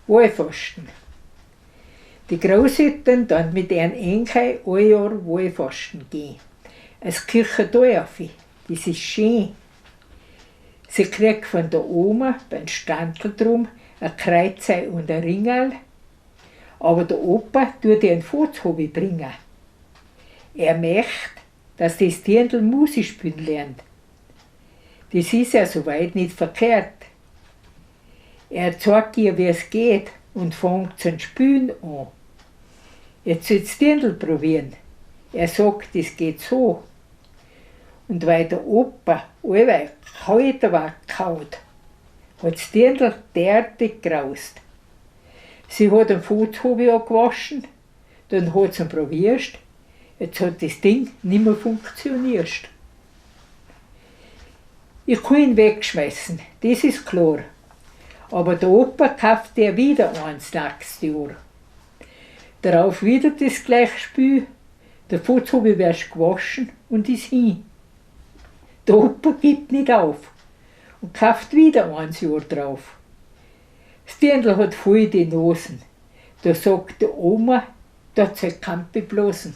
Wohlfasten. Die Großeltern dann mit ihren Enkel all Jahr Wohlfasten gehen. Es Kirche da auf, das ist schön. Sie kriegt von der Oma beim Standel drum ein Kreuzei und ein Ringerl, aber der Opa tut ihr ein Furzhobby bringen. Er möcht, dass das Dirndl Musik spielen lernt. Das ist ja soweit nicht verkehrt. Er zeigt ihr, wie es geht, und fängt zum Spülen an. Jetzt soll's Dirndl probieren. Er sagt, das geht so. Und weil der Opa allweil kalt war, kaut, hat's Dirndl derartig graust. Sie hat den Fußhobby gewaschen, dann hat sie ihn probiert, jetzt hat das Ding nimmer funktioniert. Ich kann ihn wegschmeißen, das ist klar. Aber der Opa kauft ihr wieder eins nächstes Jahr. Darauf wieder das gleiche Spiel. Der Fußhobby wird gewaschen und ist hin. Der Opa gibt nicht auf und kauft wieder eins Jahr drauf. Das Dirndl hat voll die Nosen. Da sagt die Oma, da soll Kampe bloßen.